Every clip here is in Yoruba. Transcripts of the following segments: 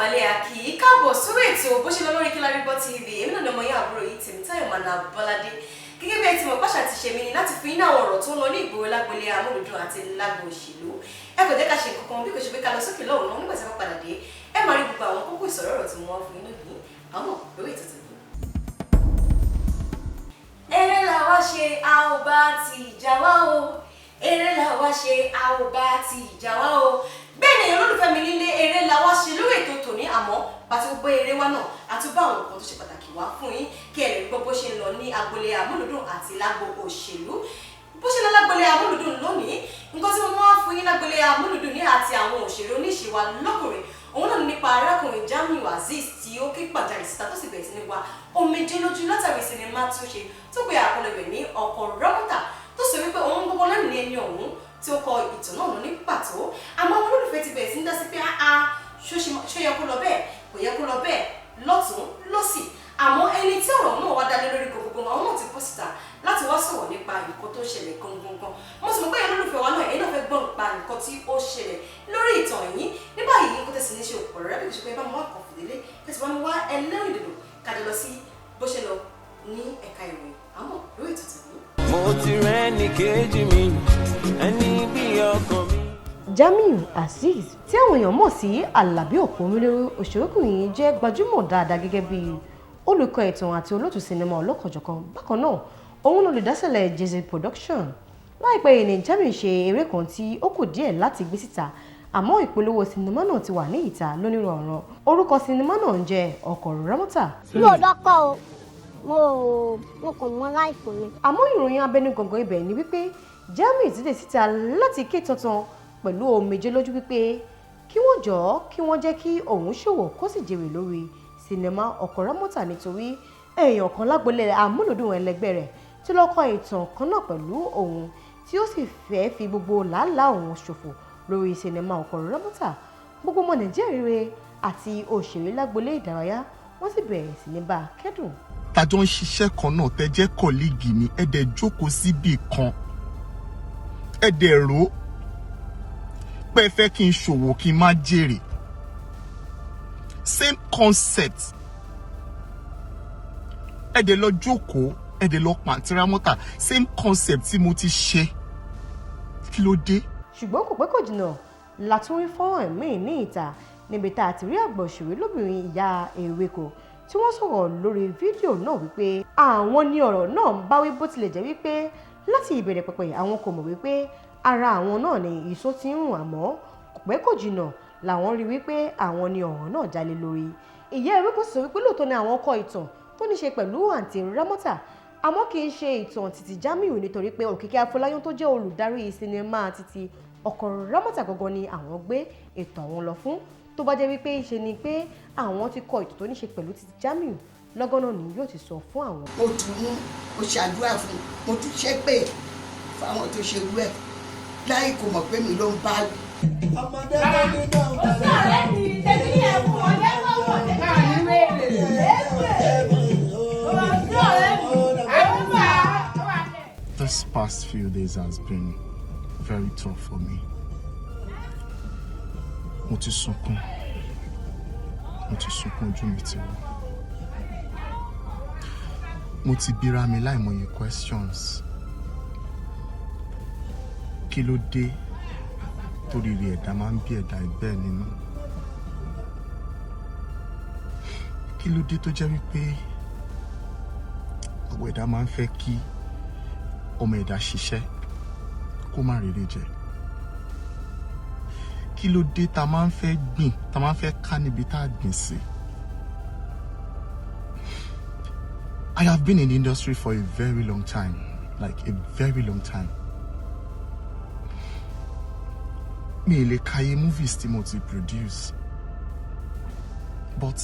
Àgbálẹ̀ àkì í káàbọ̀ sórí ètò bó ṣe lọ lórí Kílárí Gbọ́ TV. Èmi náà ni ọmọ yín, àbúrò yìí, Tèmítáyọ̀ Mọ̀nà Bọ́ládé. Gẹ́gẹ́ bí ẹ ti mọ̀, pàṣà ti ṣe mí ni láti fún yín ní àwọn ọ̀rọ̀ tó ń lọ ní ìgboro lágbolé amúlùdùn àti lágbo òṣèlú. Ẹ kò jẹ́ ká ṣe nǹkan kan bí kò ṣe pé ká lọ sókè lọ́hùn náà. Nígbà tí a bá padà dé, ẹ máa rí gbogbo àwọn kókó ìsọ̀rọ̀ ọ̀rọ̀ tí mo wá fún yín lónìí àmọ́ lórí ètò tòní. Eré làwa ṣe, a ò bá ti ìjà wá o. Eré làwa ṣe, a ò bá ti ìjà wá o. Bẹ́ẹ̀ ni, olólùfẹ́ mi nílé, eré làwa ṣe lórí ètò tòní. Àmọ́ bá ti gbọ́ eré wa náà, a tún bá àwọn nǹkan tó ṣe pàtàkì wá fún yín kí ẹ lè gbọ́ bó ṣe ń lọ ní agboolé amúlùdùn àti lágbo òṣèlú. Bó ṣe lọ lágboolé amúlùdùn lónìí, nǹkan tí mo mú wá fún yín lágboolé amúlùdùn ní àti àwọn òṣèré oníṣe wa lọ́kùnrin, òun náà nípa arákùnrin Jamiu Azeez tí ó ké gbàjarè síta, tó sì bẹ̀rẹ̀ sí ní wa omijé lójú látàrí sinimá tí ó ṣe tó pe àkọlé rẹ̀ ní Ọkọ Rámọ́tà, tó sọ wípé òun gbogbo lẹ́nu ní ẹni ọ̀hún tí ó kọ ìtàn náà ní pàtó. Àmọ́ àwọn olólùfẹ́ ti bẹ̀rẹ̀ sí ní dá sí pé áá, ṣó yẹ kó lọ bẹ́ẹ̀? Kò yẹ kó lọ bẹ́ẹ̀, lọ́tún lọ́sì. Àmọ́ ẹni tí ọ̀rọ̀ náà wá dálé lórí gbogbo, àwọn náà ti bọ́ síta láti wá sọ̀rọ̀ nípa nǹkan tó ṣẹlẹ̀ gangan. Mo sì mọ̀ pé ẹ̀yin olólùfẹ́ wa náà, ẹ̀yin náà fẹ́ gbọ́ nípa nǹkan tí ó ṣẹlẹ̀ lórí ìtàn yìí. Ní báyìí, nǹkan tẹ̀sí ní ṣe òpò rẹ̀ bí kò ṣe pé bá mi wá kàn fìdílé kẹsì bá mi wá ẹlẹ́rìndòdò kájọ lọ sí bó ṣe lọ ní ẹ̀ka ìròyìn àmọ́ lórí ètò tòní. Mo ti rẹ́ni kejì mi, ẹni bí ọkàn mi. Jamiu Azeez tí àwọn èèyàn mọ̀ sí Àlàbí Òpómúléró, òṣèrékùnrin yìí jẹ́ gbajúmọ̀ dáadáa gẹ́gẹ́ bí olùkọ́ ìtàn àti olóòtú sinimá ọlọ́kanòjọ̀kan. Bákan náà, òun lolùdásílẹ̀ Jesse Production. Láìpẹ́ yìí ni Jamiu ṣe eré kan tí ó kù díẹ̀ láti gbé síta, àmọ́ ìpolówó sinimá náà ti wà ní ìta lónìrànràn. Orúkọ sinimá náà ń jẹ́ Ọkọ Rámọ́tà. Mi ò lọ́kọ o, mo kàn mọ́ life mi. Àmọ́ ìròyìn abẹnugangan ibẹ̀ ni wípé Jamiu ti dé síta láti ké tantan pẹ̀lú omijé lójú wípé kí wọ́n jọ̀ọ́, kí wọ́n jẹ́ kí òun ṣòwò kó sì jèrè lórí sinimá Ọkọ Rámọ́tà, nítorí èèyàn kan lágbolé amúlùdùn ẹlẹgbẹ́ rẹ̀ tí ló kọ ìtàn kan náà pẹ̀lú òun, tí ó sì fẹ́ fi gbogbo làálàá òun ṣòfò lórí sinimá Ọkọ Rámọ́tà. Gbogbo ọmọ Nàìjíríà rere àti òṣèré lágbolé ìdárayá, wọ́n sì bẹ̀rẹ̀ sí ní bá a kẹ́dùn. Tájọ́ ń ṣiṣẹ́ kan náà, tẹ́ jẹ́ colleague mi, ẹ dẹ̀ jókòó síbì kan, ẹ dẹ̀ rò ó pé ẹ fẹ́ kí n ṣòwò kí n má jèrè. Same concept, ẹ dẹ̀ lọ jókòó, ẹ dẹ̀ lọ pàǹtí Rámọ́tà, same concept tí mo ti ṣe. Kí ló dé? Ṣùgbọ́n kò pẹ́ kò jìnnà la tún rí fọ́nrán míì ní ìta níbi tá a ti rí àgbà òṣèré lóbìnrin Ìyá Ewéko tí wọ́n sọ̀rọ̀ lórí fídíò náà wípé àwọn ní ọ̀rọ̀ náà ń báwí, bó tilẹ̀ jẹ́ wípé láti ìbẹ̀rẹ̀ pẹ̀pẹ̀ àwọn kò mọ̀ wípé ara àwọn náà ni ìṣó ti ń rùn. Àmọ́ kò pẹ́ kò jìnnà làwọn rí wípé àwọn ní ọ̀rọ̀ náà jalè lórí. Ìyá Ewéko sọ wípé lóòótọ́ ni àwọn kọ ìtàn tó ní ṣe pẹ̀lú àǹtí Rámọ́tà, àmọ́ kì í ṣe ìtàn títí Jamiu, nítorí pé Òkìkí Afọláyàn tó jẹ́ olùdarí sinimá títí Ọkọ Rámọ́tà gangan ni àwọn gbé ètò àwọn lọ fún. Tó bá jẹ́ wípé ṣe ni pé àwọn ti kọ ìtàn tó ní ṣe pẹ̀lú títí Jamiu, lọ́gán náà ni yóò ti sọ fún àwọn. Mo tù ú, mo ṣàdúrà fún un, mo tún ṣépè fáwọn tó ṣe irú ẹ̀ láì kò mọ̀ pé mi ló ń bá wí. Ọmọdé tó ní náà Ọ̀rẹ́ mi, tèmi yẹn fún ọ̀jẹ̀ kọ́ wọ̀. Ọ̀rẹ́ mi, àdúrà. This past few days has been very tough for me. Mo ti sunkún. Mo ti sunkún, ojú mi ti wú. Mo ti bíra mi láìmọye questions. Kí ló dé torí rí ẹ̀dá máa ń bí ẹ̀dá ẹgbẹ́ ẹ̀ nínú? Kí ló dé tó jẹ́ wípé àwọn ẹ̀dá máa ń fẹ́ kí ọmọ ẹ̀dá ṣiṣẹ́ kó má rere jẹ? Kí ló dé tá máa ń fẹ́ gbìn, tá máa ń fẹ́ ká níbi tá a gbìn sí? I have been in the industry for a very long time, like a very long time. Mi ì lè kàyé movies tí mo ti produce, but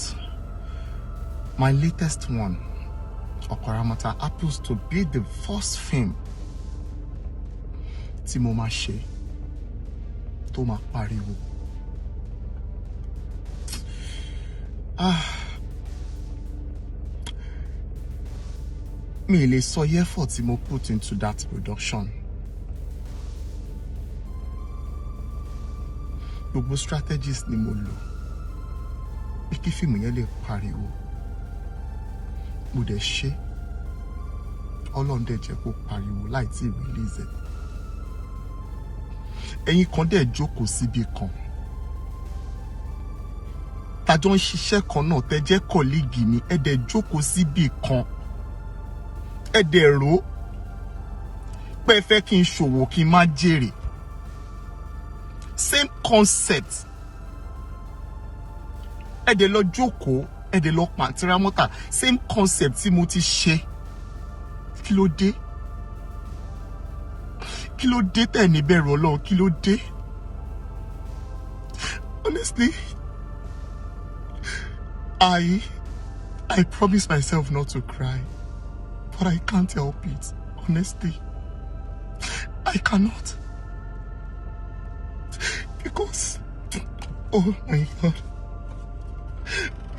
my latest one, Ọkọ Ramota, happens to be the first film tí mo máa ṣe tó máa pariwo. Ah. Mi ì lè sọ iye effort tí mo put into that production. Gbogbo strategies ni mo lò. Pé kí fíìmù yẹn lè pariwo. Mo dẹ̀ ṣe. Ọlọ́run dẹ̀ jẹ́ kó pariwo láì tí ì release ẹ̀. Ẹ̀yin kan dẹ̀ jókòó síbi kan. Tàjọ ń ṣiṣẹ́ kan náà, tẹ́ jẹ́ colleague mi, ẹ dẹ̀ jókòó síbi kan. Ẹ dẹ̀ rò ó pé ẹ fẹ́ kí n ṣòwò kí n má jèrè. Same concept. Ẹ dẹ̀ lọ jókòó, ẹ dẹ̀ lọ pàǹtírámọ́tà. Same concept tí mo ti ṣe. Kí ló dé? Kí ló dé tẹ̀ ní bẹ̀rù Ọlọ́run? Kí ló dé? Honestly, I promise myself not to cry, but I can't help it. Honestly, I cannot. Because, oh my God,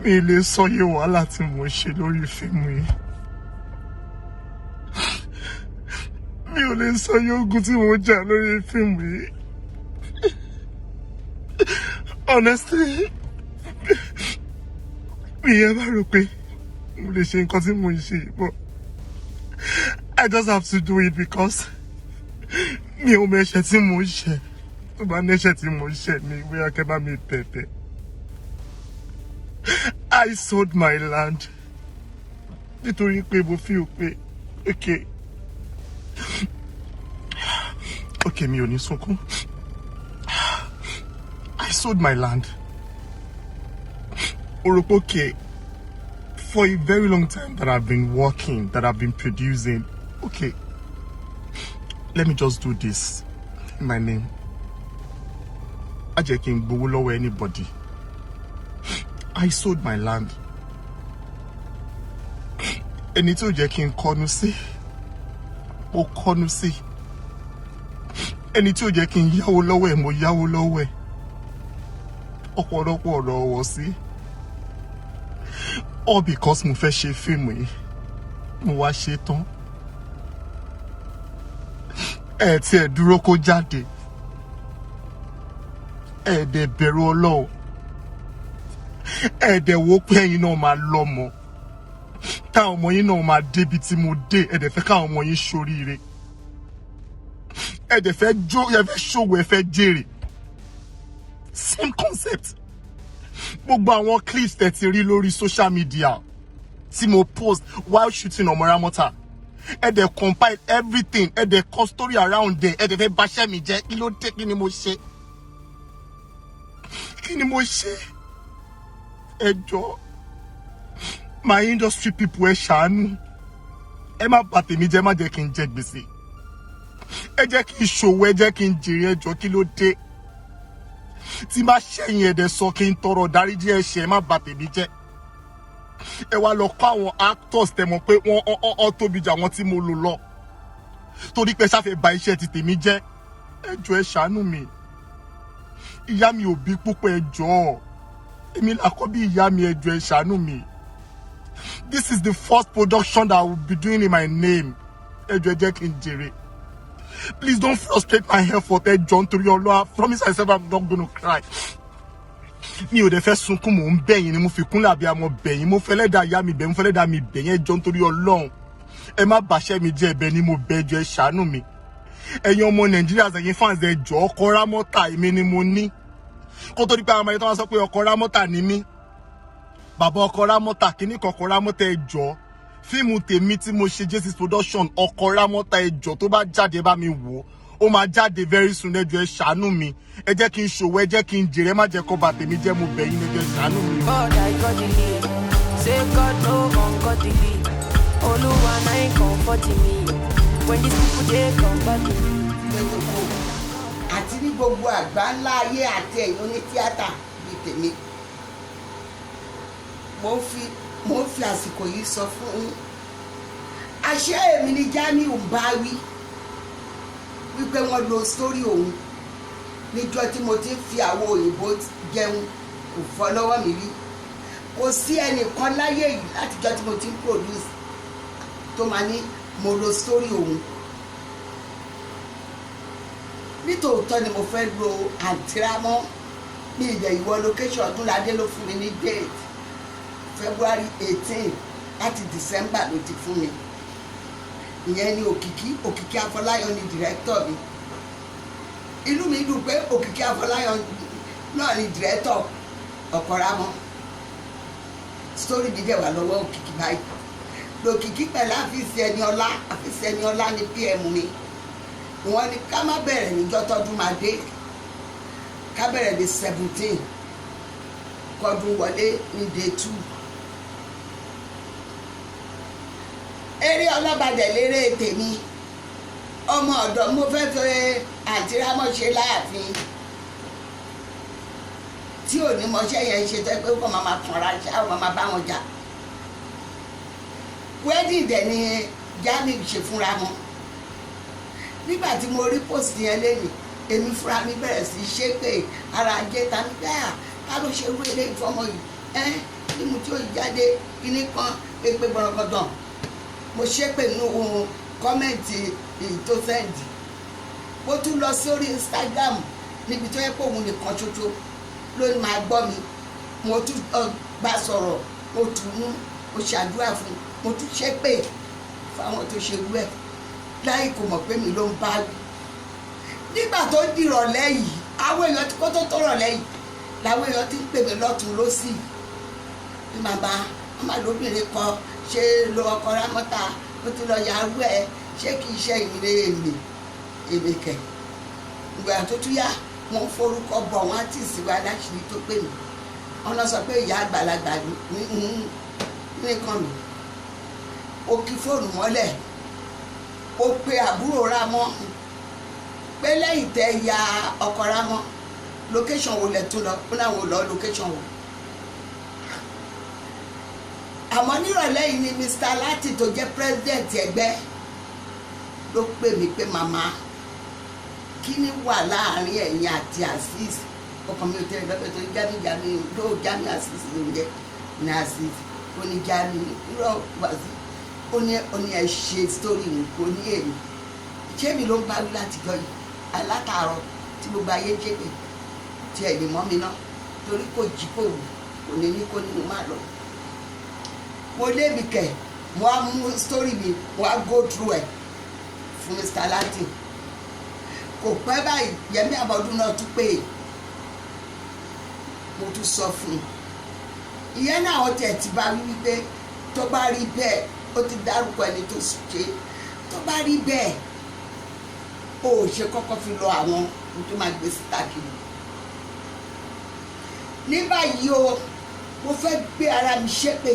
mi lè sọ iye wàhálà tí mo ṣe lórí fíìmù yìí. Mi ò lè sọ iye ogun tí mo jà lórí fíìmù yìí. Honestly, mi yẹn bá rò pé mo lè ṣe nǹkan tí mo ń ṣe yìí, but I just have to do it because mi ò mọ ẹ̀ṣẹ̀ tí mo ń ṣe. Tó bá ní ẹ̀ṣẹ̀ tí mo ń ṣe ni, bóyá kẹ́ bá mi bẹ̀bẹ̀. I sold my land nítorí pé mo feel pé okay, mi ò ní sunkún. I sold my land. Mo rò pé okay, for a very long time that I've been working, that I've been producing, okay, let me just do this in my name. Má jẹ́ kí n gbowó lọ́wọ́ anybody. I sold my land. Ẹni tí ò jẹ́ kí n kọnu sí, mo kọnu sí. Ẹni tí ò jẹ́ kí n yáwó lọ́wọ́ ẹ̀, mo yáwó lọ́wọ́ ẹ̀. Ọ̀pọ̀lọpọ̀ ọ̀rọ̀ ọ̀wọ̀ sí. All because mo fẹ́ ṣe fíìmù yìí. Mo wá ṣe tán. Ẹ tí ẹ dúró kó jáde. Ẹ dẹ̀ bẹ̀rù Ọlọ́run. Ẹ dẹ̀ wo pé ẹ̀yin náà máa lọ́mọ. Táwọn ọmọ yín náà máa débi tí mo dé. Ẹ dẹ̀ fẹ́ káwọn ọmọ yín ṣoríire. Ẹ dẹ̀ fẹ́ jó, ẹ fẹ́ ṣòwò, ẹ fẹ́ jèrè. Same concept. Gbogbo àwọn clips tẹ́ ti rí lórí social media tí mo post while shooting Ọmọ Ramota. Ẹ dẹ̀ compile everything. Ẹ dẹ̀ kọ story around there. Ẹ dẹ̀ fẹ́ baṣẹ́ mi jẹ́. Kí ló dé? Kí ni mo ṣe? Kí ni mo ṣe? Ẹ jọ̀ọ́, my industry people, ẹ ṣàánú. Ẹ má bà tèmi jẹ́, má jẹ́ kí n jẹ gbèsè. Ẹ jẹ́ kí n ṣòwò, ẹ jẹ́ kí n jèrè. Ẹ jọ̀ọ́, kí ló dé? Tí bá ṣẹ̀yìn, ẹ̀dẹ̀ sọ kí n tọrọ dáríjì ẹ̀ṣẹ̀. Ẹ má bà tèmi jẹ́. Ẹ wá lọ kọ́ àwọn actors tẹ́ mọ̀ pé wọ́n ọ́ tóbi jù àwọn tí mo lò lọ, torí pé ṣáfẹ́ bà iṣẹ́ ti tèmi jẹ́. Ẹ jọ̀ọ́, ẹ ṣàánú mi. Ìyá mi ò bí púpọ̀. Ẹ jọ̀ọ́, èmi làkọ́bí ìyá mi. Ẹ jọ̀ọ́, ẹ ṣàánú mi. This is the first production that I will be doing in my name. Ẹ jọ̀ọ́, ẹ jẹ́ kí n jèrè. Please don't frustrate my effort. Ẹ jọ̀ọ́, nítorí Ọlọ́run, I promise myself I'm not gonna cry. Mi ò dẹ̀ fẹ́ sunkún. Mò ń bẹ̀yìn ni, mo fi kúnlẹ̀ àbí àmọ́ bẹ̀yìn. Mo fẹ́ lẹ́dàá ìyá mi bẹ̀, mo fẹ́ lẹ́dàá mi bẹ̀yìn. Ẹ jọ̀ọ́, nítorí Ọlọ́run, ẹ má bàṣẹ́ mi jẹ́. Ẹ̀bẹ̀ ni mo bẹ̀. Ẹ jọ̀ọ́, ẹ ṣàánú mi. Ẹ̀yin ọmọ Nàìjíríà, ẹ̀yin fans, ẹ jọ̀ọ́, ọkọ Rámọ́tà, èmi ni mo ní. Kó tó di pé àwọn ọmọ yẹn tó wá sọ pé ọkọ Rámọ́tà ni mí, bàbá ọkọ Rámọ́tà, kíní kọ̀ọ̀kan Rámọ́tà, ẹ jọ̀ọ́, fíìmù tèmi tí mo ṣe, J6 Production, Ọkọ Rámọ́tà, ẹ jọ̀ọ́, tó bá jáde, bá mi wò ó. Ó máa jáde very soon. Ẹ jọ̀ọ́, ẹ ṣàánú mi. Ẹ jẹ́ kí n ṣòwò, ẹ jẹ́ kí n jèrè. Ẹ má jẹ́ kó bà tèmi jẹ́. Mo bẹ̀ yín, ẹ jọ̀ọ́, ẹ ṣàánú mi. God I godly. Say God no ungodly. Olúwa na him comforting me. When these people dey combat me. Gbogbo àti ní gbogbo àgbá ńlá ayé àti ẹ̀yin onítíátà bíi tèmi, mo ń fi àsìkò yìí sọ fún yín, àṣé èmi ni Jamiu ń bá wí wípé wọ́n lo sórí òun níjọ́ tí mo ti ń fi àwo òyìnbó jẹun, kò fọ́ lọ́wọ́ mi rí. Kò sí ẹnìkan láyé yìí látijọ́ tí mo ti ń produce tó máa ní mo lo sórí òun. Nítòótọ́ ni mo fẹ́ lo àǹtírámọ́. Mi ìdẹ̀ ìwọ location. Ọdúnládé ló fún mi ní date February 18, láti December ló ti fún mi. Ìyẹn ni Òkìkí, Òkìkí Afọláyan ni director mi. Inú mi dùn pé Òkìkí Afọláyan náà ni director Ọ̀kọ̀ramọ́. Story mi dẹ̀ wà lọ́wọ́ Òkìkí báyìí. Lòkìkí pẹ̀lú àfíìsì ẹni ọlá, àfíìsì ẹni ọlá ni PM mi. Wọ́n ní ká má bẹ̀rẹ̀ níjọ́ tọ́dún máa dé, ká bẹ̀rẹ̀ ní 17, kọ́dún wọlé ní day 2. Eré ọlọ́bàdẹ̀ lérè tèmi. Ọmọ ọ̀dọ́ mo fẹ́ fẹ́ àǹtí Rámọ́ ṣe láàfin tí ò ní mọṣẹ́ yẹn ṣe, tẹ́ pé kó máa kanra ṣá, ó máa bá wọn jà. Wedding dẹ̀ ni Jamiu ṣe fúnra wọn. Nígbà tí mo rí post yẹn lẹ́yìn, èmi fúnra mi bẹ̀rẹ̀ sí í ṣépè ara ajé ta mi bẹ́ẹ̀. Ká ló ṣe rú eléyìí fọmọ yìí ẹ́ ní mo tí ó jáde kíní kan èpè gbọ̀nrọ̀gọ̀dàn. Mo ṣépè nínú comment tó send. Mo tún lọ sórí Instagram níbi tó yẹ pé òun nìkan ṣoṣo ló ní máa gbọ́ mi. Mo tún bá sọ̀rọ̀, mo tù ú, mo ṣàdúrà fún un, mo tún ṣépè fáwọn tó ṣe rú ẹ̀ láì kò mọ̀ pé mi ló ń bá wí. Nígbà tó dìrọ̀lẹ́ yìí, àwọn èèyàn tí kò tó tó rọ̀lẹ́ yìí làwọn èèyàn ti ń pè mí lọ́tún lọ́sì bí màmá màmá lóbìnrin kan ṣe lo ọkọ Rámọ́tà, ó ti lọ yàrá ẹ, ṣé kìí ṣe ìrè èmi èmi kẹ̀. Ìgbà tó tún yá, wọ́n forúkọ bọ̀ wọ́n á tì sí wa láṣìírí tó pè mí. Wọ́n lọ sọ pé ìyá àgbàlagbà nìkan mi. Ó kí fóònù mọ́lẹ̀, ó pe àbúrò Rámọ́ pé lẹ́yìn tẹ́ ya ọkọ Rámọ́, location wo lẹ̀ tún lọ? Ó láwọn ò lọ location wo. Àmọ́ nírọ̀lẹ́ yìí ni Mr. Lati tó jẹ́ president ẹgbẹ́ ló pè mí pé, "Màmá, kí ni wà láàrin ẹ̀yin àti Azeez?" Ọkàn mi ò tẹ́lẹ̀ lọ́pẹ́ tó Jamiu, Jamiu ló Jamiu Azeez ló ń jẹ́ ní Azeez. Ó ní Jamiu rọ wàzí, ó ní ẹ ṣe story mi. Kò ní èmi, ṣé mi ló ń bá wí látijọ́ yìí alátàárọ̀ tí gbogbo ayé ń ṣépè tí ẹ̀ lè mọ́ mi ná, torí kò jí kò wù kò ní ní kó ní mo má lọ. Mo lébi kẹ̀, mo á mú story mi, mo á go through ẹ̀ fún Mr. Lati. Kò pẹ́ báyìí, Yẹmí Àbọ̀dún náà tún pè é, mo tún sọ fún un. Ìyẹn náà wọ́n tiẹ̀ ti bá wí wípé tó bá rí bẹ́ẹ̀, ó ti dárúkọ ẹni tó ṣe, tó bá rí bẹ́ẹ̀, ó ṣe kọ́kọ́ fi lọ àwọn ohun tó máa gbé síta kiri. Ní báyìí o, mo fẹ́ gbé ara mi ṣépè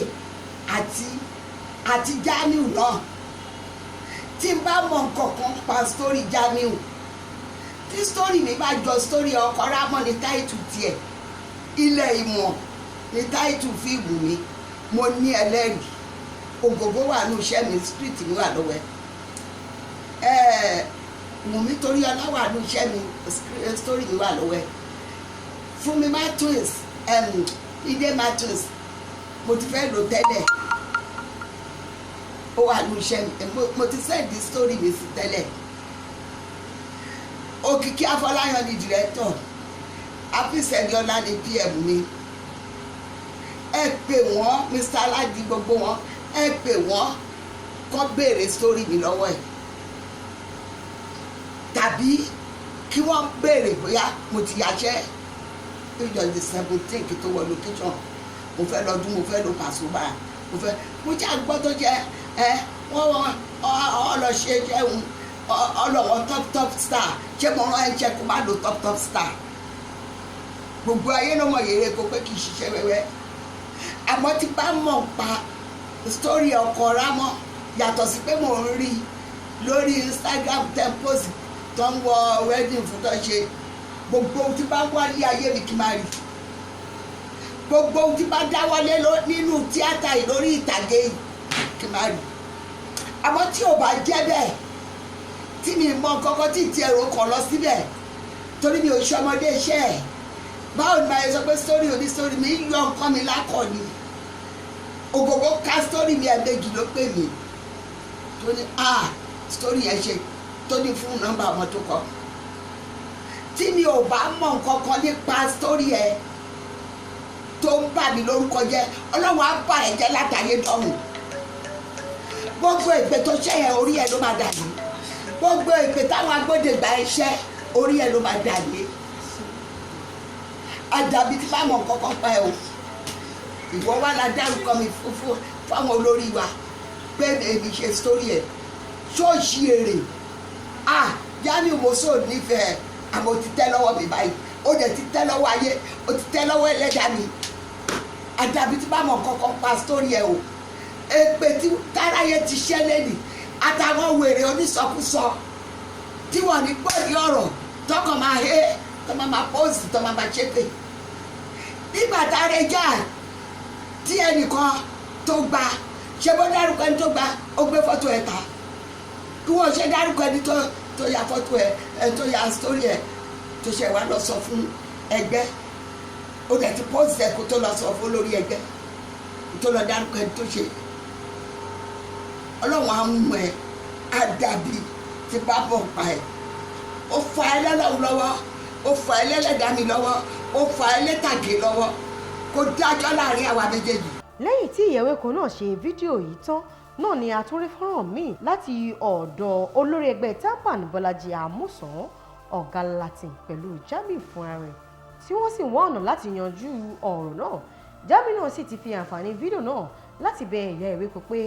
àti Jamiu náà. Tí n bá mọ nǹkan kan pa story Jamiu, tí story mi bá jọ story ọkọ Rámọ́ ní title tiẹ̀, Ilẹ̀ Ìmọ̀ ní title fíìmù mi, mo ní ẹlẹ́rìí. Ògògó wà ní iṣẹ́ mi, street mi wà lọ́wọ́ ẹ̀. Wùmí Toríọlá wà ní iṣẹ́ mi, story mi wà lọ́wọ́ ẹ̀. Fúnmi Martins, Ide Martins, mo ti fẹ́ lò tẹ́lẹ̀, ó wà ní iṣẹ́ mi, mo ti send story mi sí tẹ́lẹ̀. Òkìkí Afọláyan ni director, Afisẹ̀niọlá ni PM mi. Ẹ pè wọ́n, Mr. Aládì, gbogbo wọn, ẹ pè wọ́n kọ́ béèrè story mi lọ́wọ́ ẹ̀, tàbí kí wọ́n béèrè bóyá mo ti yàṣẹ́ ìjọ the 17 kí tó wọ location. Mo fẹ́ lọ́dún, mo fẹ́ lọ Pasuma, mo fẹ́ mo jẹ́ àgbọ́ tó jẹ́ ẹ wọ́n wọ́n ọ lọ ṣe jẹun ọlọ́wọ́ top top star. Ṣé mo rán ẹ jẹ́ kó má lo top top star? Gbogbo ayé ló mọ yèrè kó pé kì í ṣiṣẹ́ wẹ́wẹ́. Àmọ́ tí bá mọ̀ pa story ọkọ̀ Rámọ́, yàtọ̀ sí pé mò ń rí lórí Instagram tempos tó ń wọ wedding fún tó ṣe, gbogbo ohun tí bá wá ní ayé mi kí n máa rí, gbogbo ohun tí bá dáwọ́lé nínú tíátà yìí, lórí ìtàgé yìí, kí n máa rí. Àmọ́ tí ò bá jẹ́ bẹ́ẹ̀, tí mi mọ kọ́kọ́ tí ti ẹ̀rọ kan lọ síbẹ̀, torí mi ò ṣe ọmọdé iṣẹ́ ẹ̀, báwo ni màá sọ pé story oní story mi ń yọ nǹkan mi lákọ̀ọ́ni? Ògògó ká story mi, ẹ̀ẹ́dẹ́jì ló pè mí tó ní ah, story yẹn ṣe tó ní fún nọ́mbà ọmọ tó kọ. Tí mi ò bá mọ̀ nǹkan kan nípa story ẹ tó ń bà mí lórúkọ jẹ́, Ọlọ́run á bà ẹ́ jẹ́ látàyé dọ̀hùn. Gbogbo èpè tó ṣẹ́ yẹn, orí ẹ ló máa dà ní. Gbogbo èpè táwọn agbódegbà ẹ ṣẹ́, orí ẹ ló máa dà ní. Àdàbí tí bá mọ̀ nǹkan kan pa ẹ o. Ìwọ wá la dárúkọ mi fún fáwọn olórí wa pé èmi ṣe story ẹ ṣóòṣì èrè. Ah, Jamiu, mo so nífẹ̀ẹ́, àmọ́ o ti tẹ́ lọ́wọ́ mi báyìí. Ó dẹ̀ ti tẹ́ lọ́wọ́ ayé, ó ti tẹ́ lọ́wọ́ ẹlẹ́dàá mi. Àdàbí tí bá mọ̀ kankan pa story ẹ o. Èpè tí táráyé ti ṣẹ́ lẹ́nì àtàwọn wèrè onísọkúsọ tí wọ́n ní gbọ́dí ọ̀rọ̀ tọkàn máa hé, tó máa máa post, tó máa máa ṣépè nígbà tá a rẹ já tí ẹnìkan tó gba ṣe bó dárúkọ ẹni tó gba, ó gbé fọ́tò ẹ̀ ta. Kí wọ́n ṣe dárúkọ ẹni tó ya fọ́tò ẹ̀, ẹ tó ya story ẹ̀, tó ṣe wá lọ sọ fún ẹgbẹ́. Ó dẹ̀ ti post ẹ̀ kó tó lọ sọ fún lórí ẹgbẹ́, kó tó lọ dárúkọ ẹni tó ṣe. Ọlọ́run á mú ẹ. Àdàbí tí bá bọ̀ pa ẹ̀. Ó fa ẹ lọ́lọ́run lọ́wọ́, ó fa ẹ lẹ́lẹ́dàá mi lọ́wọ́, ó fa ẹ lẹ́tàgé lọ́wọ́, kó dájọ́ láàrin àwa méjèèjì. Lẹ́yìn tí ìyá Ewéko náà ṣe fídíò yìí tán náà ni a tún rí fọ́nrán míì láti ọ̀dọ̀ olórí ẹgbẹ́ TAMPAN, Bọ́lájí Àmúsàn, Ọ̀gá Latin, pẹ̀lú Jamiu fúnra rẹ̀, tí wọ́n sì wá ọ̀nà láti yanjú ọ̀rọ̀ náà. Jamiu náà sì ti fi àǹfààní fídíò náà láti bẹ ìyá Ewéko pé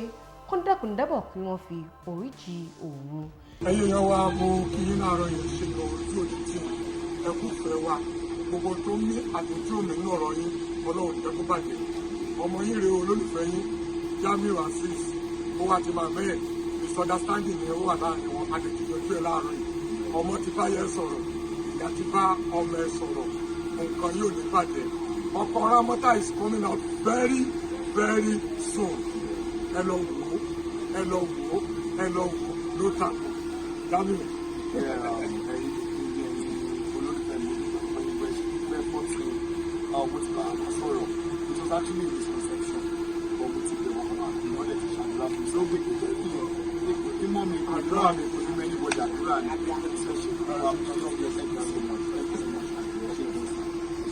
kó dákun dábọ̀ kí wọ́n fi oríjì òun. Ẹ̀yin èèyàn wa, mo kí yín láàárọ̀ yìí. Ṣe ohun tí ò ní tí ẹ kú fẹ́ wa, gbogbo tó mí àti tí ò mí nínú ọ̀rọ̀ yín, Ọlọ́run jẹ́ kó bàjẹ́. Ọmọ yín rèé, olólùfẹ́ yín, Jamiu Azeez. Ó wá ti máa mẹ́ẹ̀ misunderstanding ni ó wà láàrin wọn. A tètè yanjú ẹ láàárọ̀ yìí. Ọmọ ti bá yẹn sọ̀rọ̀, ìyá ti bá ọmọ ẹ sọ̀rọ̀, nǹkan yóò ní bàjẹ́. Ọkọ Ramota is coming out very very soon. Ẹ lọ wò ó, ẹ lọ wò ó, ẹ lọ wò ó ló tà Jamiu. Olólùfẹ́ mi, pẹ́ fọ́tì mo ti bá àwọn sọ̀rọ̀. It was actually a misconception, but mo ti bẹ̀ wọ́n kọ́ máa fi wọ́n lè ti ṣàdúrà fún mi. So gbé ìmọ̀ mi, àdúrà mi kò ní mẹ́ni bọ̀dẹ̀, àdúrà ni ṣe ṣe fún wa. Thank you so much, thank you so much. Ṣe gan sa,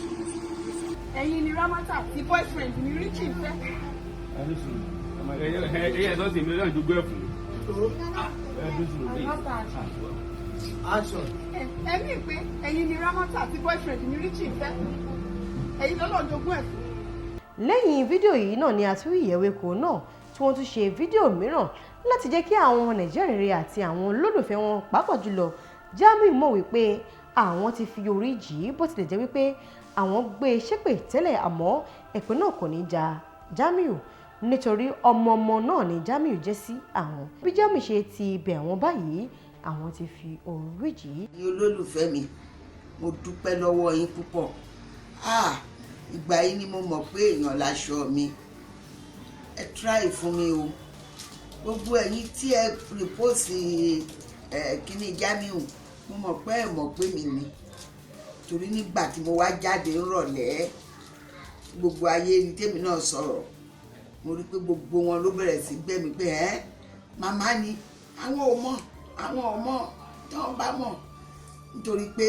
ṣe gan sa. Ẹ̀yin ni Ramata tí boyfriend mi Richie fẹ́. Ẹyẹ ẹ sọ́sì mi lọ́nà ìdógún ẹ̀fún. Ramata. Action. Ẹ̀mí pé ẹ̀yin ni Ramata tí boyfriend mi Richie fẹ́. Ẹ̀yin lọ́lọ́ jogún ẹ̀ fún. Lẹ́yìn fídíò yìí náà ni a tún rí ìyá Ewéko náà tí wọ́n tún ṣe fídíò mìíràn láti jẹ́ kí àwọn Nàìjíríà rere àti àwọn olólùfẹ́ wọn, pàápàá jùlọ Jamiu, mọ̀ wípé àwọn ti fi orí jì í, bó tilẹ̀ jẹ́ wípé àwọn gbé e ṣépè tẹ́lẹ̀, àmọ́ èpè náà kò ní ja Jamiu, nítorí ọmọ ọmọ náà ni Jamiu jẹ́ sí àwọn. Bí Jamiu ṣe ti bẹ̀ wọ́n báyìí, àwọn ti fi orí jì í. Ní olólùfẹ́ mi, mo dúpẹ́ lọ́wọ́ yín púpọ̀. Ah, ìgbà yìí ni mo mọ̀ pé èèyàn láṣọ mi. Ẹ try fún mi o. Gbogbo ẹ̀yin tí ẹ repost ẹ kíní Jamiu, mo mọ̀ pé ẹ mọ̀ pé mi ni, torí nígbà tí mo wá jáde ńrọ̀lẹ́, gbogbo ayé ni tèmi náà sọ̀rọ̀. Mo rí pé gbogbo wọn ló bẹ̀rẹ̀ sí gbẹ̀mí pé ẹ́ màmá ni. Àwọn ò mọ̀, àwọn ò mọ̀. Tí wọ́n bá mọ̀, nítorí pé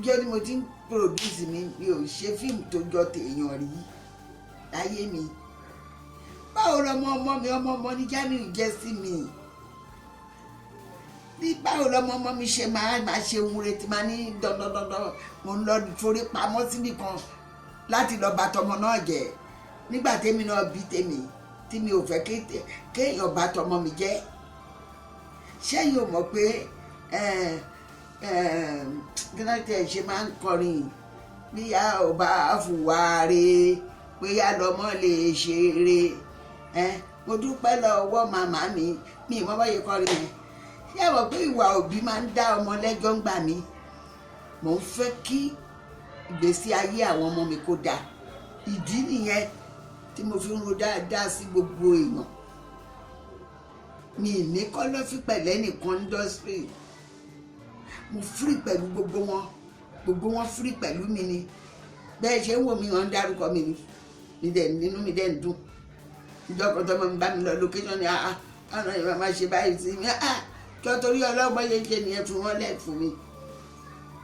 jọ́ ni mo ti ń produce mi, mi ò ṣe fíìmù tó jọ tèèyàn rí láyé mi. Báwo lọmọ ọmọ mi, ọmọ ọmọ ní Jamiu jẹ́ sí mi bí? Báwo lọmọ ọmọ mi ṣe máa máa ṣe ohun retí máa ní dandandandan mo ń lọ forí pamọ́ síbì kan láti lọ bà tọmọ náà jẹ́, nígbà tèmi náà bí tèmi tí mi ò fẹ́ kéèyàn bà tọmọ mi jẹ́? Ṣẹ́yìn ò mọ̀ pé kí náà tẹ̀ ṣe máa ń kọrin bí a ò bá fùwà re pé yá lọmọ lè ṣe eré? Mo dúpẹ́ lọ́wọ́ màmá mi. Mi ì mọ̀ báyìí kọrin yẹn. Ṣé ẹ mọ̀ pé ìwà òbí máa ń dá ọmọ lẹ́jọ́ ń gbà mí? Mò ń fẹ́ kí ìgbésí ayé àwọn ọmọ mi kó dáa. Ìdí nìyẹn tí mo fi ń ro dáadáa sí gbogbo èèyàn. Mi ì ní kọ́lọ́fí pẹ̀lẹ́ nìkan industry. Mo free pẹ̀lú gbogbo wọn, gbogbo wọn free pẹ̀lú mi ni. Bẹ́ẹ̀ ṣe ń wò mí, wọn ń dárúkọ mi ni. Mi dẹ̀ nínú mi dẹ̀ ń dùn. Ìjọ kan tó mọ mi bá mi lọ location ni, ah, ọ̀nà ìwà máa ṣe báyìí sí mi, ah, kí ọ torí ọlọ́gbọ́n ṣe ń ṣe nìyẹn fún wọn lẹ́ẹ̀ fún mi.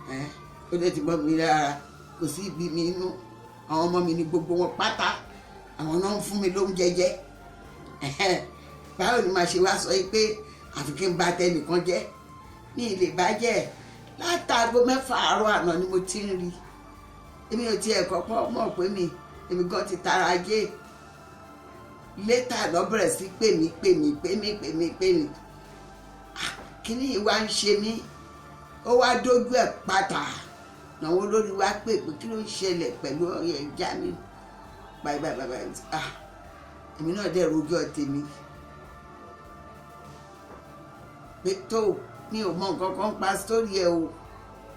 Ẹ́ ó dẹ̀ ti mọ́ mi lára, kò sí ibi mi inú. Àwọn ọmọ mi ní gbogbo wọn pátá, àwọn náà ń fún mi lóúnjẹ jẹ. Báwo ni màá ṣe wá sọ yìí pé àfi kí n bá tẹnìkan jẹ́? Ní ilé bàjẹ́. Látàgò 6 àárọ̀ àná ni mo ti ń rí. Èmi ò tiẹ̀ kọ́kọ́ mọ̀ pé mi èmi gan ti tara ajé. Later lọ bẹ̀rẹ̀ sí pè mí, pè mí, pè mí, pè mí, pè mí. Kíní yìí wá ń ṣe mí, ó wá dójú ẹ̀ pátá. Àwọn olórí wa pè pé kí ló ń ṣẹlẹ̀ pẹ̀lú ọ̀rẹ́ Jamiu, báyìí báyìí báyìí. Ah, èmi náà dẹ̀ rojọ́ tèmi pé tó mi ò mọ nǹkan kan pa sórí ẹ o.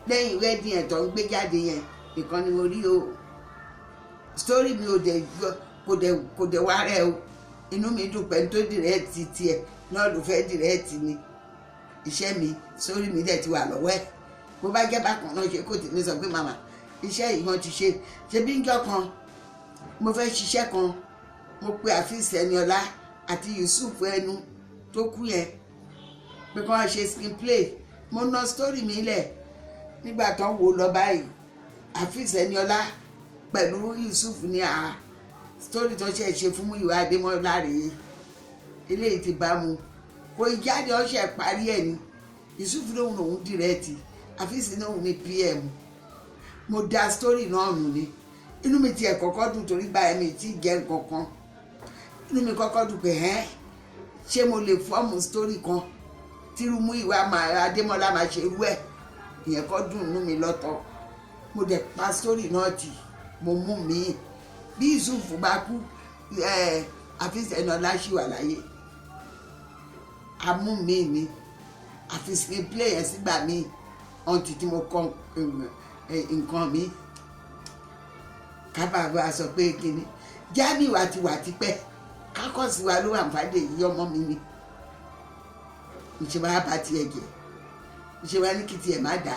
Lẹ́yìn wedding ẹ̀ tó ń gbé jáde yẹn nìkan ni mo rí o. Story mi ò dẹ̀ kò dẹ̀ wá rẹ̀ o. Inú mi dùn pẹ̀lú tó direct tiẹ̀ náà ló fẹ́ direct mi. Iṣẹ́ mi, story mi dẹ̀ ti wà lọ́wọ́ ẹ̀. Bó bá jẹ́ bákan náà, ṣe kò tí ní sọ pé màmá, iṣẹ́ yìí wọ́n ti ṣe. Ṣe bí njọ́ kan mo fẹ́ ṣiṣẹ́ kan, mo pe Àfíìsì Ẹniọlá àti Yusuf ẹnu tó kú yẹn pé kí wọ́n ṣe screenplay. Mo ná story mi lẹ̀. Nígbà tó ń wò lọ báyìí, Àfíìsì Ẹniọlá pẹ̀lú Yusuf ní à story tó ṣe ṣe fún Múyìwá Adémọ́lá rèé, eléyìí ti bá mu kò jáde. Ọ̀ṣẹ̀ parí ẹ̀ ni Yusuf lóhùn lòún direct, Àfíìsì lóhùn ní PM. Mo da story náà nù ni. Inú mi tiẹ̀ kọ́kọ́ dùn torí báyìí mi ti jẹ́ nǹkan kan. Inú mi kọ́kọ́ dùn pé ẹ́ ṣé mo lè form story kan tírú Múyìwá Adémọ́lá máa ṣe irú ẹ̀. Ìyẹn kọ́ dùn inú mi lọ́tọ̀. Mo dẹ̀ pa story náà tì, mo mú mi. Bí Yusuf bá kú, Àfíìsì Ẹniọlá ṣì wà láyé. Amú mi ni àfi screenplay yẹn sígbà míì ọ̀ǹtì tí mo kọ nǹkan mi kábàbà sọ pé kíni. Jamiu àti wà tipẹ́ kákọ́sí wa ló wà ń fàdé yìí. Ọmọ mi ni ìṣe máa bá tiẹ̀ jẹ́, ìṣe máa ní kí tiẹ̀ má dà.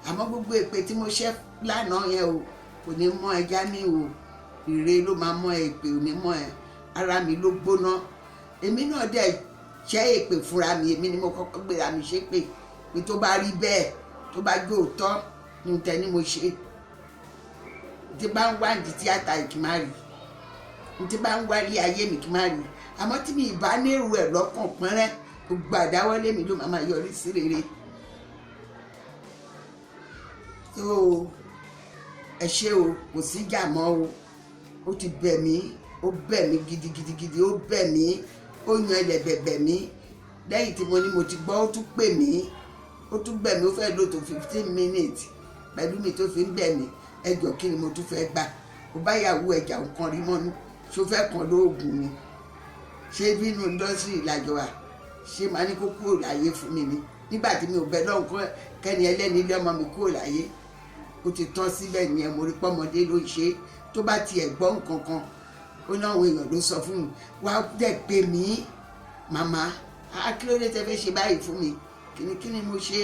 Àmọ́ gbogbo èpè tí mo ṣẹ́ lánàá yẹn o, kò ní mọ́ ẹ, Jamiu o. Ire ló máa mọ́ ẹ, èpè ò ní mọ́ ẹ. Ara mi ló gbóná. Èmi náà dẹ̀ ṣẹ́ èpè fúnra mi. Èmi ni mo kọ́kọ́ gbéra mi ṣépè pé tó bá rí bẹ́ẹ̀, tó bá gbé òótọ́ ní tẹ́ ni mo ṣe tí bá ń wá ní tíátà yìí, kí má rí tí bá ń wá ilé ayé mi, kí má rí. Àmọ́ tí mi ìbá nírú ẹ̀ lọ́kàn pẹ́rẹ́, gbogbo àdáwọ́lé mi ló máa yọrí sí rere. Tó ẹ ṣé o, kò sí ìjà mọ́ o. Ó ti bẹ̀ mí, ó bẹ̀ mí gidigidigidi, ó bẹ̀ mí, ó yan ilẹ̀ bẹ̀bẹ̀ mí. Lẹ́yìn tí mo ní mo ti gbọ́, ó tún pè mí, ó tún bẹ̀ mí. Ó fẹ́ lò tó 15 minutes pẹ̀lú mi tó fi ń bẹ̀ mí. Ẹjọ́, kí ni mo tún fẹ́ gbà? Ó bá yàwó ẹja nǹkan rí mọ́nú, ṣó fẹ́ kàn lóògùn ni? Ṣé bínú industry ìlàjọ wa ṣé máa ní kó kúrò láyé fún mi ni? Nígbà tí mi ò bẹ lọ́hùn kẹ́ni ẹlẹ́ni ilé ọmọ mi kúrò láyé, ó ti tán síbẹ̀ nìyẹn. Mo rí pọ́mọdé ló ń ṣe. Tó bá tiẹ̀ gbọ́ nǹkan kan, ó ní àwọn èèyàn ló sọ fún mi wá dẹ̀ pé mí, "Màmá, kí ló dé tẹ́ fẹ́ ṣe báyìí fún mi? Kíni kíni mo ṣe?"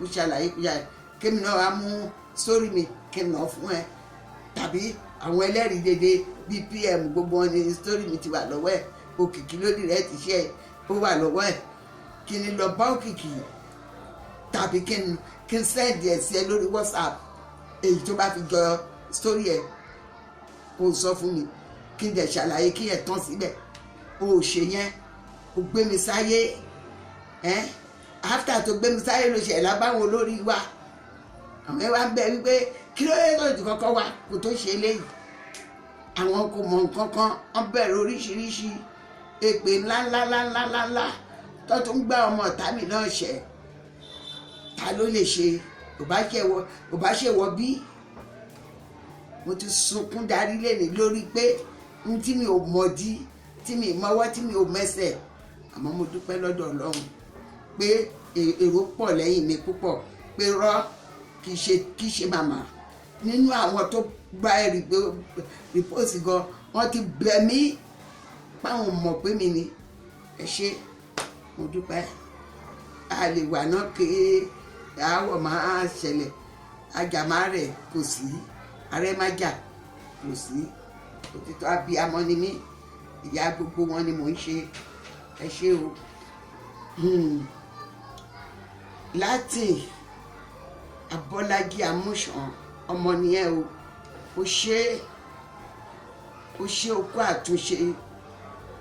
Mo ṣàlàyé kémi náà wá mú sórí mi kí n nà fún ẹ tàbí àwọn ẹlẹ́rìí dédé bíi PM, gbogbo wọn ni story mi ti wà lọ́wọ́ ẹ̀. Òkìkí lórí rẹ̀ ti ṣe, ó wà lọ́wọ́ ẹ̀. Kí ni lọ bá Òkìkí tàbí kí n send ẹ̀ sí ẹ lórí WhatsApp, èyí tó bá fi jọ story ẹ̀, kó o sọ fún mi, kí n dẹ̀ ṣàlàyé, kí ẹ̀ tán síbẹ̀. O ò ṣe yẹn, o gbé mi sáyé ẹ́. After tó gbé mi sáyé ló ṣe ẹ̀ lábáwọn olórí wa. Àwọn ẹ wá ń bẹ wípé kí ló dé tó ti kọ́kọ́ wá kó tó ṣe eléyìí. Àwọn kò mọ nǹkan kan, wọ́n bẹ̀rẹ̀ oríṣiríṣi èpè ńláńláńláńláńlá tó tún gbá ọmọ ọ̀tá mi náà ṣẹ̀. Ta ló lè ṣe ò bá ṣe wọ bí mo ti sunkún darí lẹ́nu lórí pé n tí mi ò mọ̀dí, tí mi mọ́wọ́, tí mi ò mẹ́sẹ̀. Àmọ́ mo dúpẹ́ lọ́dọ̀ Ọlọ́run pé èrò pọ̀ lẹ́yìn mi púpọ̀ pé rọ́ kì í ṣe màmá. Nínú àwọn tó gba ẹ̀rí repost gan, wọ́n ti bẹ̀ mí páwọn mọ̀ pé mi ni. Ẹ ṣé, mo dúpẹ́. A lè wà náà ké àwọ̀ máa ṣẹlẹ̀, ajàmá rẹ̀ kò sí, ààrẹ má jà kò sí. Òtítọ́, abiyamọ ni mí, ìyá gbogbo wọn ni mò ń ṣe. Ẹ ṣé o. Latin. Abọ́lájí Amúsàn, ọmọ nìyẹn o. Ó ṣe, ó ṣe, okú àtúnṣe,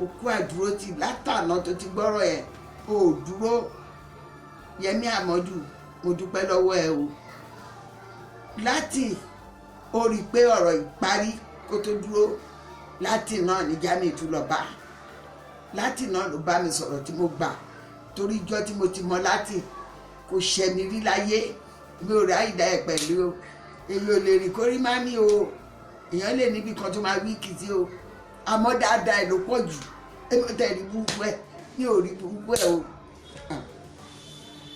okú àdúró ti látànà tó ti gbọ́rọ̀ ẹ̀, o ò dúró. Yẹmí Àmọ́dù, mo dúpẹ́ lọ́wọ́ ẹ o. Láti ó rí i pé ọ̀rọ̀ ìparí kó tó dúró, láti náà ní Jamiu tún lọ bá, láti náà ló bá mi sọ̀rọ̀ tí mo gbà, torí ijọ́ tí mo ti mọ láti kò ṣẹ̀ mí rí láyé. Mi ò ráyè dá ẹ pẹ̀lú o. Èyí ò lè rìn kórí má mi o. Èèyàn lè níbi kan tó máa weak sí o, àmọ́ dáadáa ẹ̀ ló pọ̀ jù. Èmi ò tẹ̀ rí burúkú ẹ̀, mi ò rí burúkú ẹ̀ o.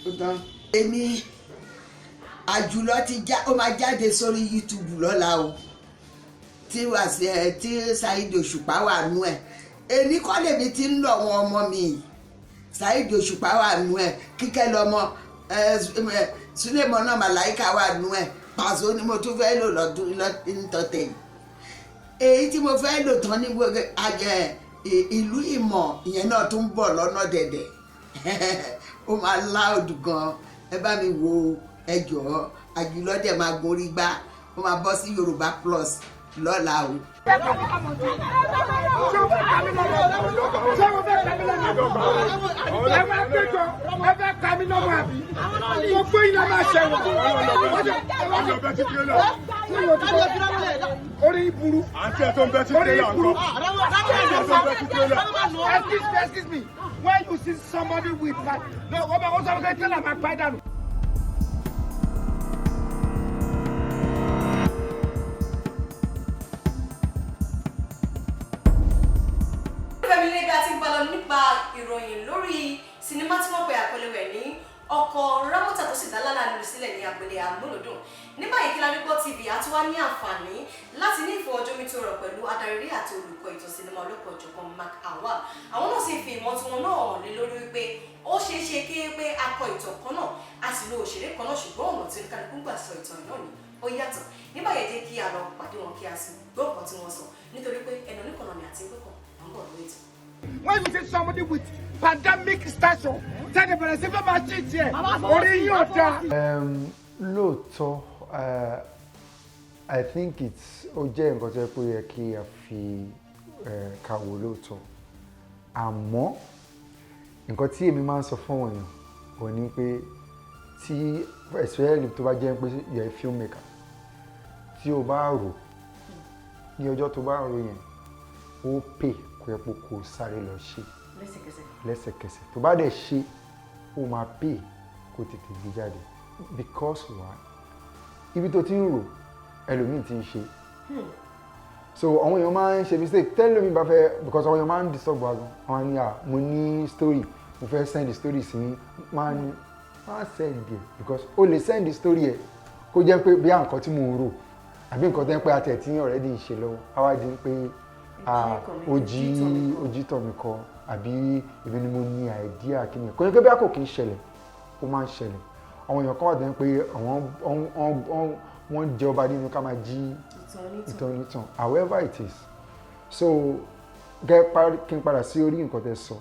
Ó tán. Èmi àjùlọ ti já, ó máa jáde sórí YouTube lọ́la o, tí wàsí ẹ tí Saheed Òṣùpá wà nú ẹ. Èmi kọ́ lèmi ti ń lọ wọn ọmọ mi. Saheed Òṣùpá wà nú ẹ, Kíkẹ́ lọmọ ẹ, Sulemon náà Màláìka wà nú ẹ. Pàṣẹ ni mo tún fẹ́ lò lọ́dún nítọ́tẹ̀ yìí. Èyí tí mo fẹ́ lò tán ní gbogbo ìlú ìmọ̀ ìyẹn náà tún ń bọ̀ lọ́nà dẹ̀dẹ̀. Ó máa loud gan. Ẹ bá mi wo, ẹ jọ̀ọ́. Àjùlọ dẹ̀ máa gorí gbá, ó máa bọ́ sí Yorùbá Plus lọ́la o. Ṣé o fẹ́ ka mí lọ́mọ? Ṣé o fẹ́ ka mí lọ́mọ? Ẹ wá péjọ, ẹ fẹ́ ka mí lọ́mọ àbí? Gbogbo yìí la máa ṣẹ̀wọ̀n. Orí burú. Àǹtí ẹ̀ tó ń bẹ́ tí Orí tírélà burú. ńkọ́? Àǹtí ẹ̀ tó ń bẹ́ tí tírélà. Excuse me, excuse me. When you see somebody with like, no, wọ́n bá wọ́n sọ pé tẹ́lẹ̀ máa pa dànù. Fẹ́mi lé bí a ti ń bá lọ nípa ìròyìn lórí sinimá tí wọ́n pe àkọlé rẹ̀ ní Ọkọ Rámọ́tà, tó sì dá lálàá lórí sílẹ̀ ní agbolé amúlòdùn. Ní báyìí, Kí La Rí Gbọ́ TV a tún wá ní àǹfààní láti ní ìfọ̀rọ̀jomitoro pẹ̀lú adarí àti olùkọ́ ìtàn sinimá ọlọ́kan-ò-jọ̀kan, Mark Awal. Àwọn náà sì fi ìmọ̀ tiwọn náà hàn lé lórí wípé ó ṣeé ṣe kí pé a kọ ìtàn kan náà, a sì lo òṣèré kan náà, ṣùgbọ́n ọ̀nà tí oníkálukú gbà sọ ìtàn náà ni ó yàtọ̀. Ní báyìí, ẹ jẹ́ kí a lọ pàdé wọn, kí a sì gbọ́ nǹkan tí wọ́n sọ, nítorí pé ẹnu oníkànnà ni àti pẹ́kàn à ń bọ̀ lórí ètò. When you see somebody with pandemic stature, tẹ́lẹ̀ bẹ̀rẹ̀ sí fẹ́ máa cheat ẹ̀, orí yín ò dáa. Lóòótọ́, I think it's ó jẹ́ nǹkan tó yẹ kó yẹ kí a fi ká wò lóòótọ́. Àmọ́ nǹkan tí èmi máa ń sọ fún àwọn èèyàn ò ní pé tí, especially tó bá jẹ́ pé you are a filmmaker, tí o bá rò ní ọjọ́ tó bá rò yẹn, ó pè kó yẹ kó kó sáré lọ ṣe lẹ́sẹ̀kẹsẹ̀. Lẹ́sẹ̀kẹsẹ̀. Tó bá dẹ̀ ṣe, ó máa pè kó tètè gbé jáde, because why? Ibi tó ti ń rò, ẹlòmíì ti ń ṣe. So àwọn èèyàn máa ń ṣe mistake tẹ́lẹ̀ bá fẹ́, because àwọn èèyàn máa ń disturb wa gan. Àwọn ni, "À, mo ní story, mo fẹ́ send the story sí yín." Máa ní máa send ẹ̀, because o lè send the story ẹ̀ kó jẹ́ pé bí nǹkan tí mò ń rò àbí nǹkan tó ń pẹ́ àtẹ̀ tí already ń ṣe lọ́wọ́, á wá di pé ó jí tọ̀ mí kọ, àbí èmi ni mo ní idea. Kí ni kò ní pé bí a kò kí ń ṣẹlẹ̀? Ó máa ń ṣẹlẹ̀. Àwọn èèyàn kan wà tó ń pé àwọn wọ́n jẹ ọba nínú ká máa jí ìtàn onítàn. However it is, so gẹ́ parí kí n padà sí orí nǹkan tẹ́ sọ.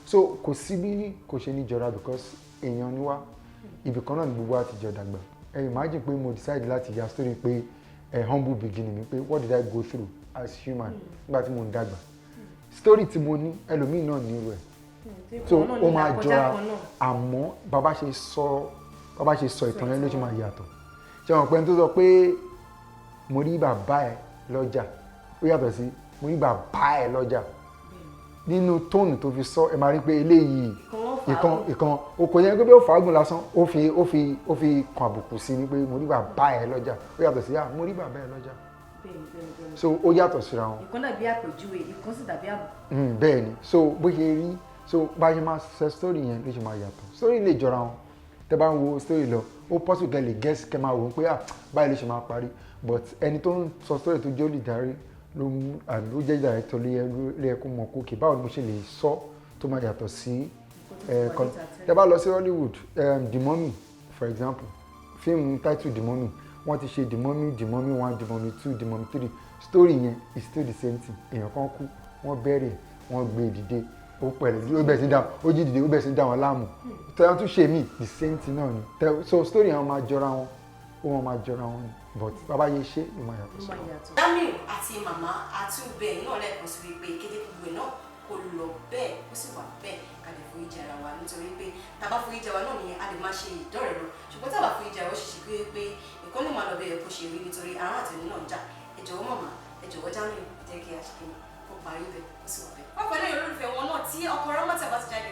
So kò sí bí kò ṣe ní jọra, because èèyàn ni wá, ibì kan náà ni gbogbo wa ti jọ dàgbà. Ẹ imagine pé mo decide láti ya story pé ẹ humble beginning mi, pé what did I go through as human nígbà tí mo ń dàgbà. Story tí mo ní, ẹlòmíì náà ní irú ẹ̀, so ó máa jọra. Àmọ́ bàbá ṣe sọ ìtàn yẹn ló ṣe máa yàtọ̀. Ṣé wọn pẹ́ tó sọ pé mo rí bàbá ẹ lọ́jà, ó yàtọ̀ sí mo rí bàbá ẹ lọ́jà. Nínú tone tó fi sọ, ẹ máa rí pé eléyìí ìkan ìkan o kò yẹn pé bí ó fàágùn lásán, ó fi kan àbùkù sí ni pé mo rí bàbá ẹ lọ́jà, ó yàtọ̀ sí, ah, mo rí bàbá ẹ lọ́jà. So ó yàtọ̀ síra wọn. Ìkan dàbí àpèjúwe, ìkan sì dàbí àbùkù. Bẹ́ẹ̀ ni. So bó ṣe rí, so bá ṣe máa ṣe story yẹn ló ṣe máa yàtọ̀. Story lè jọra wọn. Tẹ́ bá ń wo story lọ, ó possible kẹ́ lè guess, kẹ́ máa wò ó pé, ah, báyìí ló ṣe máa parí, but ẹni tó ń sọ story, tó jẹ́ olùdarí ló mú àbí ó jẹ́ director, ló yẹ kó mọ̀ kó kì báwo ni mo ṣe lè sọ tó máa yàtọ̀ sí ẹ̀ kan. Tẹ́ bá lọ sí Hollywood, The Mummy for example, fíìmù title The Mummy, wọ́n ti ṣe The Mummy, The Mummy 1, The Mummy 2, The Mummy 3. Story yẹn is still the same thing. Èèyàn kan kú, wọ́n bẹ̀rẹ̀, wọ́n gbé e dìde, ó pẹ̀lẹ́, ó bẹ̀rẹ̀ sí dá, ó jí dìde, ó bẹ̀rẹ̀ sí dá wọn láàmú. Tẹ́wọ́n tún ṣe mí, the same thing náà ni. So story yẹn máa jọra wọn. Ó wọn máa jọra wọn ni, but bàbá yẹn ṣe ló máa yàtọ̀ síra wọn. Jamiu àti màmá àtúbẹ̀ náà lẹ́ẹ̀kan sí wípé kété gbogbo ẹ̀ náà kò lọ bẹ́ẹ̀, ó sì wà bẹ́ẹ̀, ká lè forí jì ara wa, nítorí pé tá a bá forí jì ara wa náà ni a lè máa ṣe ìdọ́rẹ̀ lọ. Ṣùgbọ́n tá a bá forí jì ara wa, ó ṣe ṣe pé nǹkan lè máa lọ bẹ́ẹ̀ kó ṣe rí, nítorí ará àtẹnu náà ń jà. Ẹ jọ̀wọ́ màmá, ẹ jọ̀wọ́ Jamiu, jẹ́ kí a ṣe kíni kó parí bẹ́ẹ̀, ó sì wà bẹ́ẹ̀. Pápá lẹ́yìn olólùfẹ́ wọn náà tí ọkọ Ramota bá ti jáde.